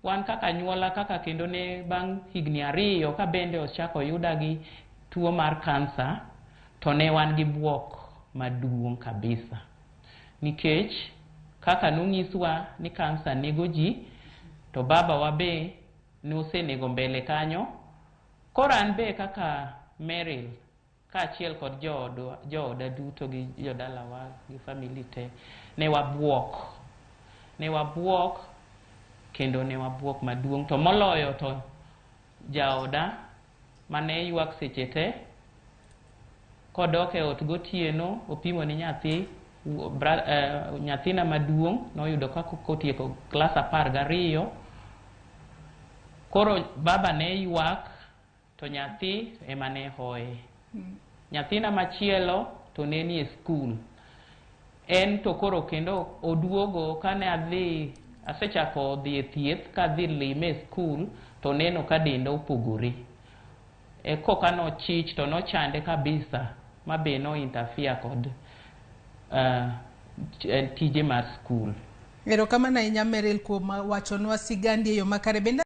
Wan kaka anyuola kaka kendo ne bang' higni 2 ka bende ochako oyuda gi tuo mar kansa, to ne wan gi buok maduong' kabisa. Nikech kaka nonyiswa ni kansa nego ji, to baba wa be nosenego mbele kanyo. Koro an be kaka Meryl, kaachiel kod joodwa, jooda duto gi jodalawa gi family te, ne wabuok. Ne wabuok kendo ne wabuok maduong'. To moloyo to jaoda mane ywak seche te, kodok e ot gotieno, opimo ni nyathi, nyathina maduong' noyudo ka kotieko klas 12. Koro baba ne ywak to nyathi ema ne hoye. Nyathina machielo to ne nie skul. En to koro kendo oduogo kane adhi asechako dhi e thieth kadhi lime e skul to neno ka denda opogore. E koka nochich to nochande kabisa ma be no interfere kod tije mar skul. Erokamano ahinya Meryl kuom wachonwa sigandi e yo makare. Bende